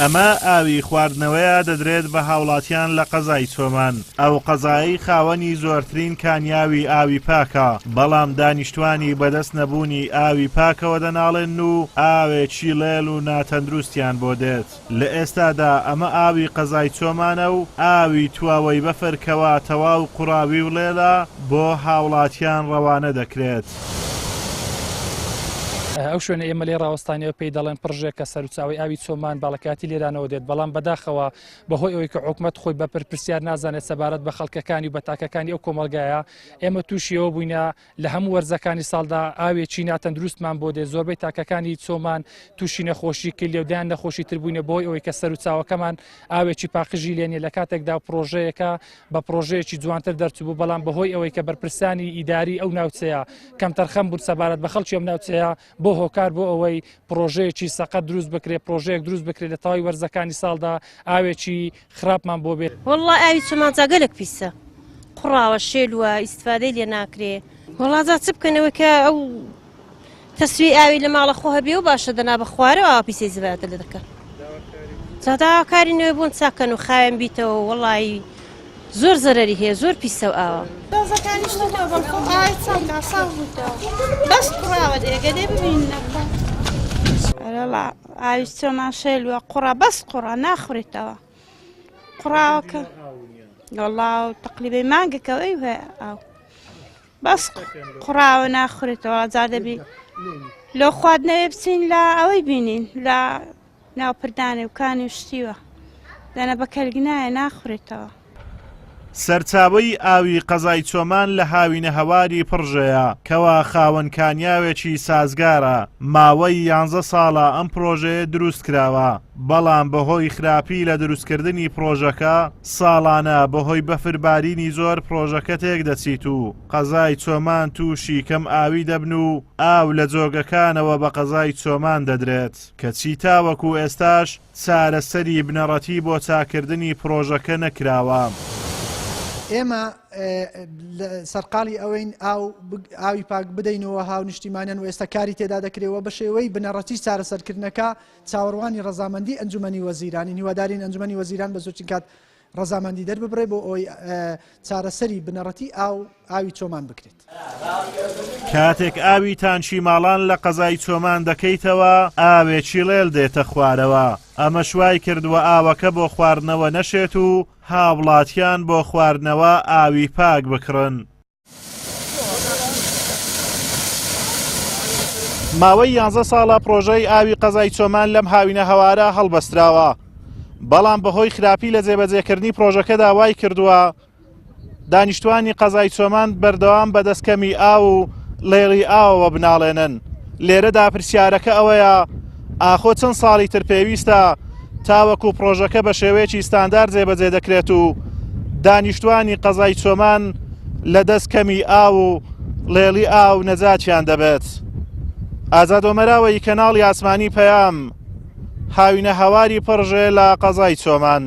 ئەمە ئاوی خواردنەوەیە دەدرێت بە هاوڵاتیان لە قەزای چۆمان، ئەو قەزایەی خاوەنی زۆرترین کانیاوی ئاوی پاکە، بەڵام دانیشتوانی بەدەست نەبوونی ئاوی پاکەوە دەناڵێنن و ئاوێکی ڵێل و ناتەندروستیان بۆ دێت. لە ئێستادا ئەمە ئاوی قەزای چۆمانە و ئاوی تواوەی بەفر کەوا تەواو قوڕاوی و ڵێلە بۆ هاوڵاتیان ڕەوانە دەکرێت. ئەو شوێنە ئێمە لێ ڕاوەستانەوە پێی دەڵێن پڕژێک کە سەروچاوی ئاوی چۆمان باڵەکاتی لێرانەوە دێت، بەڵام بەداخەوە بەهۆی ئەوەی کە حکومەت خۆی بە پرپرسیار نازانێت سەبارەت بە خەڵکەکانی و بە تاکەکانی ئەو کۆمەڵگایە، ئێمە تووشیەوە بووینە لە هەموو وەرزەکانی ساڵدا ئاوێکی ناتەندروستمان بۆ دێت، زۆربەی تاکەکانی چۆمان تووشی نەخۆشی کلیە و دەیان نەخۆشی تر بووینە بەهۆی ئەوەی کە سەروچاوەکەمان ئاوێکی پاقژی لێ نیە، لە کاتێکدا پرۆژەیەکە بە پرۆژەیەکی جوانتر دەرچوو، بەڵام بەهۆی ئەوەی کە بەرپرسانی ئیداری ئەو ناوچەیە کەمتەرخەم بوون سەبارەت بە خەڵکی ئەم ناوچەیە، بۆ هۆکار بۆ ئەوەی پرۆژەیەکی سەقەت دروست بکرێت، پرۆژەیەک دروست بکرێت لە تەواوی وەرزەکانی ساڵدا ئاوێکی خراپمان بۆ بێت. وەڵڵا ئاوی چۆمان جا گەلەک پیسە قوڕاوە شێلوە ئیستفادەی لێ ناکرێ. وەڵا جا چ بکەن ئەوەی کە ئەو تەسوی ئاوی لە ماڵە خۆ هەبێ و باشە دەنا بە خوارەوە ئاوا پیسەی زبادە لێ دەکەن. جا داواکاری نوێ بۆن چاکەن و خاوێن بیتەوە وەڵایی زۆر زەرەری هەیە زۆر پیسە و ئاوە. دەزەکانیش بوویتەوە بەڵکو ئاوی چاکە ساف بوویتەوە بەس قوڕاوە دێگە دێ ببیننەوە. ئەرەڵا ئاوی چۆمان شێلوە قوڕە بەس قوڕە ناخورێتەوە قوڕاوەکە وەڵا تەقریبەی مانگەکەەوەی هەیە ئاو بەس قوڕاوە ناخورێتەوە جا دەبی لۆ خواردنەوەی بچین لە ئەوەی بینین لە ناو پردانێ و کانی و شتیوە دەنە بە کەلک نایە ناخورێتەوە. سەرچاوەی ئاوی قەزای چۆمان لە هاوینەهەواری پڕژەیە، کەوا خاوەن کانیاوێکی سازگارە، ماوەی یانزە ساڵە ئەم پڕۆژەیە دروستکراوە، بەڵام بەهۆی خراپی لە دروستکردنی پڕۆژەکە، ساڵانە بەهۆی بەفر بارینی زۆر پڕۆژەکە تێکدەچیت و قەزای چۆمان تووشی کەم ئاوی دەبن و ئاو لە جۆگەکانەوە بە قەزای چۆمان دەدرێت، کەچی تاوەکو ئێستاش چارەسەری بنەڕەتی بۆ چاککردنی پڕۆژەکە نەکراوە. ئێمە سەرقاڵی ئەوەین ئاو ئاوی پاک بدەینەوە هاونیشتیمانیان و ئێستا کاری تێدا دەکرێت و بە شێوەی بنەڕەتی چارەسەرکردنەکە چاوەڕوانی ڕەزامەندی ئەنجومەنی وەزیرانین هیوادارین ئەنجومەنی وەزیران بە زووترین کات ڕەزامەندی دەرببڕێ بۆ ئەوەی چارەسەری بنەڕەتی ئاو ئاوی چۆمان بکرێت. کاتێک ئاوی تانکی ماڵان لە قەزای چۆمان دەکەیتەوە ئاوێکی ڵێل دێتە خوارەوە، ئەمەش وایکردووە ئاوەکە بۆ خواردنەوە نەشێت و هاوڵاتیان بۆ خواردنەوە ئاوی پاک بکڕن. ماوەی یانزە ساڵە پرۆژەی ئاوی قەزای چۆمان لەم هاوینە هەوارە هەڵبەستراوە، بەڵام بەهۆی خراپی لە جێبەجێکردنی پرۆژەکەدا وای کردووە دانیشتوانی قەزای چۆمان بەردەوام بەدەست کەمی ئاو و ڵێڵی ئاوەوە بناڵێنن. لێرەدا پرسیارەکە ئەوەیە ئاخۆ چەند ساڵی تر پێویستە تاوەکو پڕۆژەکە بە شێوەیەکی ستاندار جێبەجێ دەکرێت و دانیشتوانی قەزای چۆمان لە دەست کەمی ئاو و ڵێڵی ئاو نەجاتیان دەبێت. ئازاد ئۆمەراوەیی کەناڵی ئاسمانی پەیام، هاوینە هەواری پڕژێ لە قەزای چۆمان.